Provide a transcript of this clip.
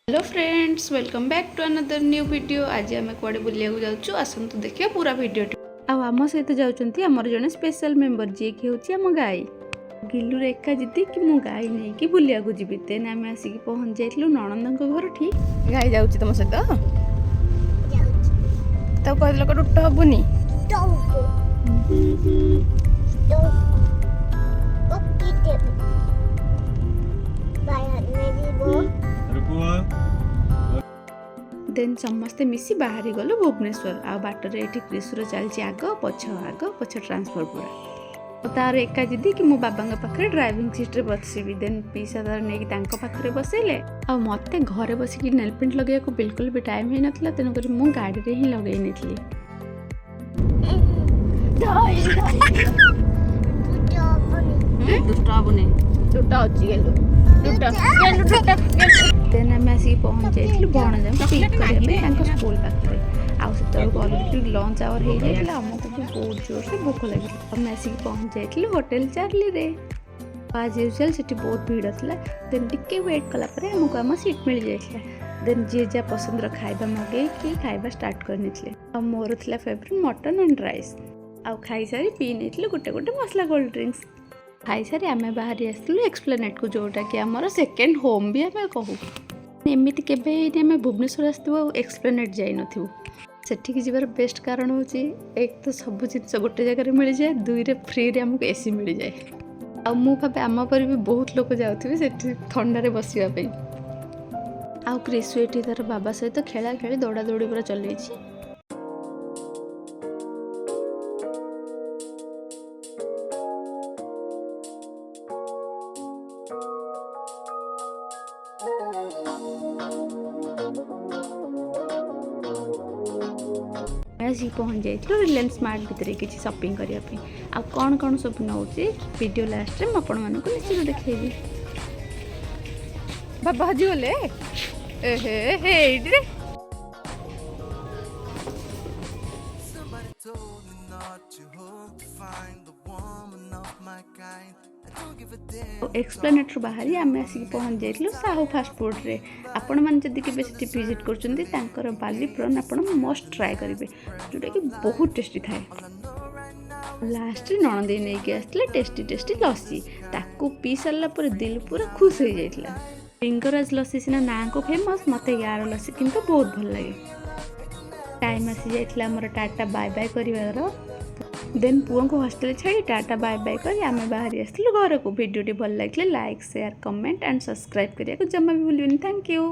Hello friends, welcome back to another new video. ଆଜି ଆମେ କୁଆଡ଼େ ବୁଲିବାକୁ ଯାଉଛୁ, ଆସନ୍ତୁ ଦେଖିବା ପୁରା ଭିଡ଼ିଓଟି। ଆଉ ଆମ ସହିତ ଯାଉଛନ୍ତି ଆମର ଜଣେ ସ୍ପେଶାଲ ମେମ୍ବର, ଯିଏକି ହେଉଛି ଆମ ଗାଈ। ଗିଲୁର ଏକା ଜିଦି କି ମୁଁ ଗାଈ ନେଇକି ବୁଲିବାକୁ ଯିବି। ଦେନ୍ ଆମେ ଆସିକି ପହଞ୍ଚି ଯାଇଥିଲୁ ନଣନ୍ଦଙ୍କ ଘରଠି। ଗାଈ ଯାଉଛି ତମ ସହିତ? ତାକୁ କହିଦେଲ ଦୁଷ୍ଟ ହବୁନି। ଦୌଡୁ ପକେଇଦେବି ବାହାରେ ଯିବ। ପୁଅ। ଦେନ୍ ସମସ୍ତେ ମିଶି ବାହାରି ଗଲୁ ଭୁବନେଶ୍ୱର। ଆଉ ବାଟରେ ଏଇଠି କ୍ରିଶୁର ଚାଲିଛି ଆଗ ପଛ, ଆଗ ପଛ ଟ୍ରାନ୍ସଫର ପୁରା। ଆଉ ତାର ଏକା ଜିଦି କି ମୁଁ ବାବାଙ୍କ ପାଖରେ ଡ୍ରାଇଭିଂ ସିଟ୍ରେ ବସିବି। ଦେନ୍ ପିଇସା ତାର ନେଇକି ତାଙ୍କ ପାଖରେ ବସେଇଲେ। ଆଉ ମୋତେ ଘରେ ବସିକି ନେଲ୍ ପେଣ୍ଟ ଲଗେଇବାକୁ ବିଲକୁଲ ବି ଟାଇମ୍ ହେଇନଥିଲା, ତେଣୁକରି ମୁଁ ଗାଡ଼ିରେ ହିଁ ଲଗେଇ ନେଇଥିଲି। ଦୁଷ୍ଟ ହବନି। ଦୁଷ୍ଟ ହବୁନି, ଦୁଷ୍ଟ ଅଛି ଗେଲୁ, ଦୁଷ୍ଟ ଗେଲୁ, ଦୁଷ୍ଟ ଗେଲୁ। ଦେନ୍ ଆମେ ଆସିକି ପହଞ୍ଚି ଯାଇଥିଲୁ ଭଣଜାଙ୍କୁ ପିକ୍ କରିବା ପାଇଁ ତାଙ୍କ ସ୍କୁଲ ପାଖରେ। ଆଉ ସେତେବେଳକୁ ଅଲରେଡ଼ି ଲଞ୍ଚ ଆୱାର ହେଇଯାଇଥିଲା, ଆମକୁ ବି ବହୁତ ଜୋରସେ ଭୋକ ଲାଗିଥିଲା। ଆମେ ଆସିକି ପହଞ୍ଚି ଯାଇଥିଲୁ ହୋଟେଲ ଚାର୍ଲିରେ। ଆଜ୍ ୟୁଜୁଆଲ୍ ସେଠି ବହୁତ ଭିଡ଼ ଥିଲା। ଦେନ୍ ଟିକେ ୱେଟ୍ କଲା ପରେ ଆମକୁ ଆମ ସିଟ୍ ମିଳିଯାଇଥିଲା। ଦେନ୍ ଯିଏ ଯାହା ପସନ୍ଦର ଖାଇବା ମଗେଇକି ଖାଇବା ଷ୍ଟାର୍ଟ କରିନେଇଥିଲେ। ଆଉ ମୋର ଥିଲା ଫେଭରେଟ୍ ମଟନ୍ ଆଣ୍ଡ ରାଇସ୍। ଆଉ ଖାଇସାରି ପିଇ ନେଇଥିଲୁ ଗୋଟେ ଗୋଟେ ମସଲା କୋଲ୍ଡ ଡ୍ରିଙ୍କସ୍। ଖାଇସାରି ଆମେ ବାହାରି ଆସିଥିଲୁ ଏକ୍ସପ୍ଲେନେଟ୍କୁ, ଯେଉଁଟାକି ଆମର ସେକେଣ୍ଡ ହୋମ୍ ବି ଆମେ କହୁ। ଏମିତି କେବେ ହେଇନି ଆମେ ଭୁବନେଶ୍ୱର ଆସିଥିବୁ ଆଉ ଏକ୍ସପ୍ଲେନେଟ୍ ଯାଇନଥିବୁ। ସେଠିକି ଯିବାର ବେଷ୍ଟ କାରଣ ହେଉଛି, ଏକ ତ ସବୁ ଜିନିଷ ଗୋଟେ ଜାଗାରେ ମିଳିଯାଏ, ଦୁଇରେ ଫ୍ରିରେ ଆମକୁ ଏସି ମିଳିଯାଏ। ଆଉ ମୁଁ ଭାବେ ଆମ ପରି ବି ବହୁତ ଲୋକ ଯାଉଥିବେ ସେଠି ଥଣ୍ଡାରେ ବସିବା ପାଇଁ। ଆଉ କ୍ରିଶୁ ଏଠି ତାର ବାବା ସହିତ ଖେଳା ଖେଳି, ଦୌଡ଼ା ଦୌଡ଼ି ପୁରା ଚଲେଇଛି। ଆମେ ଆସିକି ପହଞ୍ଚି ଯାଇଥିଲୁ ରିଲାଏନ୍ସ ସ୍ମାର୍ଟ ଭିତରେ କିଛି ସପିଂ କରିବା ପାଇଁ। ଆଉ କ'ଣ କ'ଣ ସବୁ ନେଉଛି, ଭିଡ଼ିଓ ଲାଷ୍ଟରେ ମୁଁ ଆପଣମାନଙ୍କୁ ନିଶ୍ଚିତ ଦେଖେଇବି। ବାବା ହଜିଗଲେ। ଏ ହେ ହେ, ଏଇଠି ରେ। Somebody told me not to hope to find the woman of my kind. I don't give a damn. ଆଉ ଏକ୍ସପ୍ଲାନେଟ୍ରୁ ବାହାରି ଆମେ ଆସିକି ପହଞ୍ଚି ଯାଇଥିଲୁ ସାହୁ ଫାଷ୍ଟଫୁଡ଼ରେ। ଆପଣମାନେ ଯଦି କେବେ ସେଠି ଭିଜିଟ୍ କରୁଛନ୍ତି, ତାଙ୍କର ବାଲି ପ୍ରନ୍ ଆପଣ ମଷ୍ଟ ଟ୍ରାଏ କରିବେ, ଯେଉଁଟାକି ବହୁତ ଟେଷ୍ଟି ଥାଏ। ଲାଷ୍ଟରେ ନଣଦେଇ ନେଇକି ଆସିଥିଲେ ଟେଷ୍ଟି ଟେଷ୍ଟି ଲସି। ତାକୁ ପିଇ ସାରିଲା ପରେ ଦିଲ ପୁରା ଖୁସି ହେଇଯାଇଥିଲା। ଲିଙ୍ଗରାଜ ଲସି ସିନା ନାଁକୁ ଫେମସ୍, ମୋତେ ୟାର ଲସି କିନ୍ତୁ ବହୁତ ଭଲ ଲାଗେ। ଟାଇମ୍ ଆସିଯାଇଥିଲା ଆମର ଟାଟା ବାଏ ବାଏ କରିବାର। ଦେନ୍ ପୁଅଙ୍କୁ ହଷ୍ଟେଲ ଛାଡ଼ି ଟାଟା ବାଏ ବାଏ କରି ଆମେ ବାହାରି ଆସିଥିଲୁ ଘରକୁ। ଭିଡ଼ିଓଟି ଭଲ ଲାଗିଥିଲେ like, share, comment and subscribe କରିବାକୁ ଜମା ବି ଭୁଲିବେନି। Thank you.